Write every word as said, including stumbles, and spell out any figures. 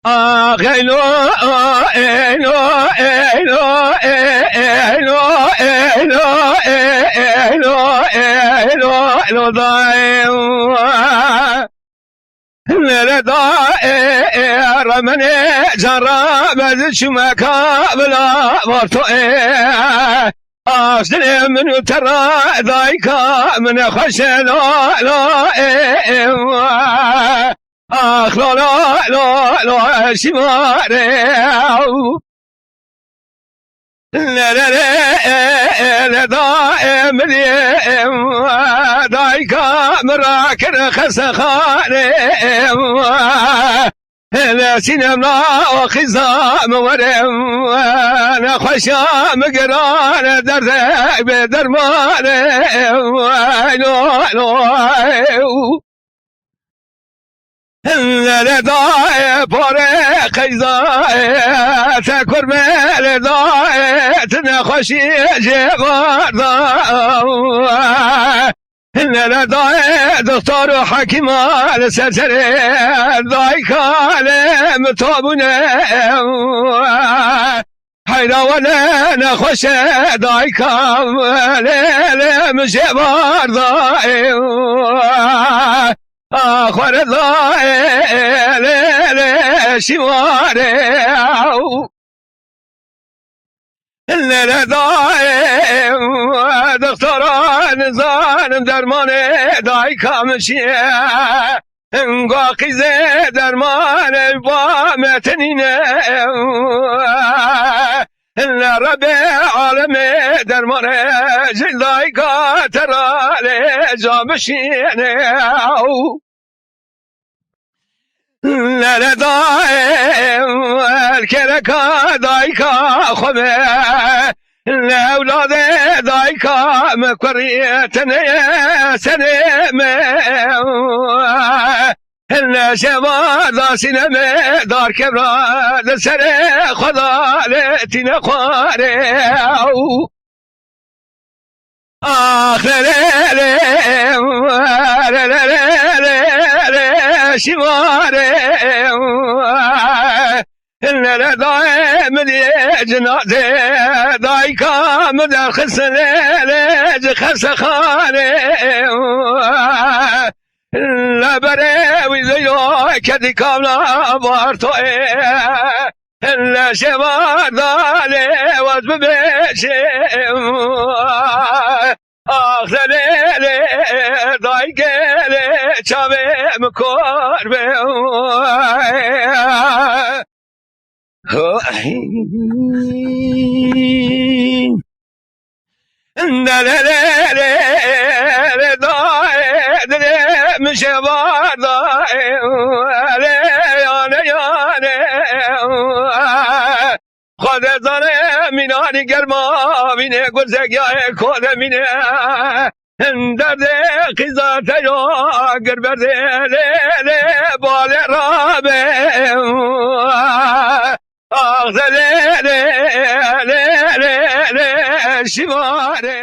Ax eylo, eylo, eylo, eylo, eylo, eylo, eylo, eylo, eylo, dayê. Nere da, e, e, remenê cara, ez çûme ka bila varto, e. Ax dilê min û te ra, dayka min e xweş e, lo, lo, e, e, wa. Ax, lo, lo, lo, lo, şîmare. Lerere, e, e, le da, e, miliyê, e, dayka min rakir xestexane, e, le sînem la o xîza min were, e, nexweşa min girane, derdek bê dermane, e, lo, lo, e. Lele dayê porê qeyzayê, te kurmê lê dayê, tu nexweşî jê varda. Lele dayê doktor û hekîma li ser serê, dayka lê min to bûne. Heyra wele nexweş e dayka, lê, lê min jê barda, e, a xwere da, e, lê, lê şîware. Lê, lê da, e, doktora nizanim dermanê dayka min çi ye. Hinga qîzê dermanê ba me tenîne. Li Rebê alemê dermanê ji dayka te ra lê ca bişîne. Lele dayê, erkereka dayka xwe be. Li ewladê dayka me kurî tenê ye serê me. Li şeva da sîne me dar kevra, li serê xwe da lê tîne xwarê. Ax, lê, lê, lê, lê, lê, lê, lê, lê, şîware. Lê, lê, dayê min yê cinazê, dayka min derxist lê, lê, ji xestexanê. Li berê wî zeyro kedî kamla bartoyê. Li şeva da lê wez bibêjim. Ax, lê, lê, lê, dayke lê, çavê min kor be. Lê, lê, lê, lê, lê, dayê, dilê min şeva dayê, lê, yane, yane. Xwedê zane mînanî germa vînê, gurzek yayê kodemîne. Derdê qîza te yo gir berdê, lê, lê, balê rabe. Ax, lê, lê, lê, lê, lê, lê, şîvare.